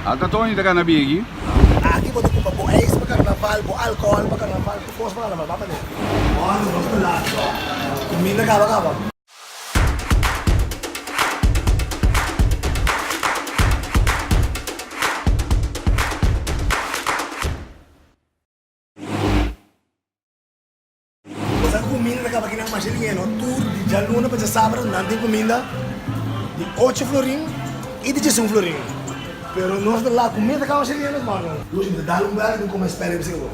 Ata Tony ta gana bigi. Aki bo ta kumpa bo ijs pa karnaval, bo alkohòl pa karnaval, tur kos pa karnaval, ba paden. Mòrdu nos ta laat tòg. Kuminda kaba kaba. Bo sa ku kuminda ta kaba kinan masha liñe no? Tur di djaluna pa djasabra nan tin kuminda di ocho florin i di djesun florin. Pero nos ta la kuminda ta kaba masha liñe nos mano. Luchi mi ta dal un buelta mi kome spare ribs bo.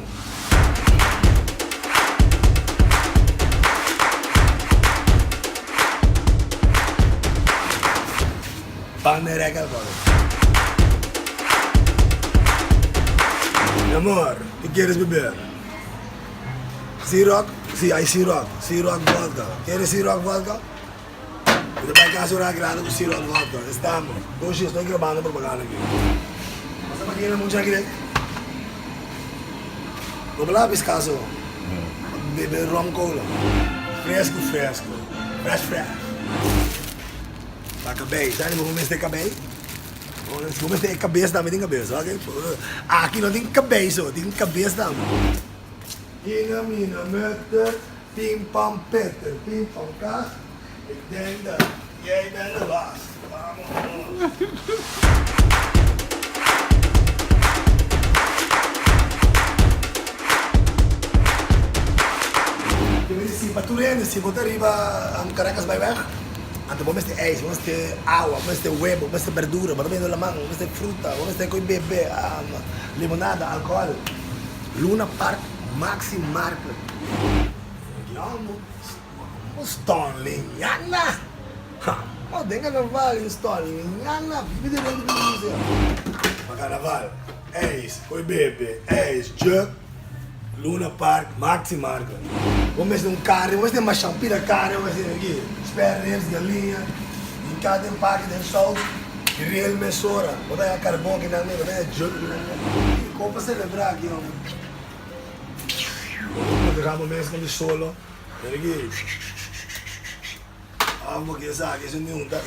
Pan den rek alcohol. Mi amor, tu quieres beber? Ciroc? Si, hay Ciroc. Ciroc vodka. Quieres Ciroc vodka? Mi ta bai casa ora grandi cu Ciroc vodka. Estamos. Doshi, estoy grabando propaganda aki. Pasa pa kina mucha aki den. No por laga piscaso. Bebe rum cola. Fresco, fresco. Fresh, fresh. Pa cabey. Sa bo mester cabey? Bo mester e cabes tambe tin cabes. Ok. Aki no tin cabey so, tin cabes tambe. Ina mina mutter, pim pam peter, pim pam kaas. Ik denk dat jij bent de baas. Vamos. Si pa tur hende, si bo ta riba Caracas Byweg, anto bo mester ijs, bo mester awa, bo mester webo, bo mester berdura, bo ta bende laman, bo mester fruta, bo mester koe bebe, limonada, alcohol. Luna Park Maxi Market. Stolliana! Ha! Bo den carnaval in Stolliana, bibi di rende di musica. Pa carnaval, ijs, koe bebe, ijs, jug. Luna Park, Maxi Market. Bo mester un carne, bo mester masha un pida carne, bo mester aki, spare ribs, galiña, hinká den paki den saus, grill mesora. Bo ta haña carbon kinan bo ta haña junk kinan. Kon pa celebra aki homber? Bo ta proteha bo mes kontra solo. Mira aki. Abo bo ke sa aki esun di hunta.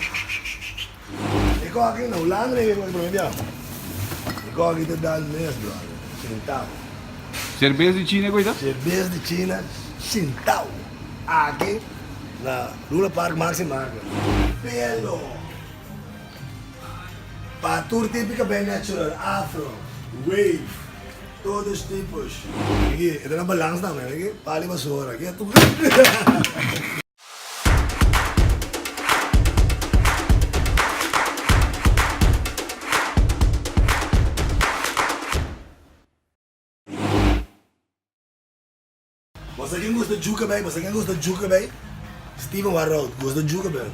E kos aki na Hulanda mi a prome bia. E kos aki ta dal mes brother. Sintao. Serbes di China koita? Serbes di China sintao. Aki na Luna Park Maxi Market. Pelo. Pa tur tipo kabel natural, afro, wave, todos tipos. Aki e ta na balans tambe, aki pali basora. Aki e tur. Boso ken gusta djuka bay? Boso ken gusta djuka bay? Steven Warroud gusta djuka bay.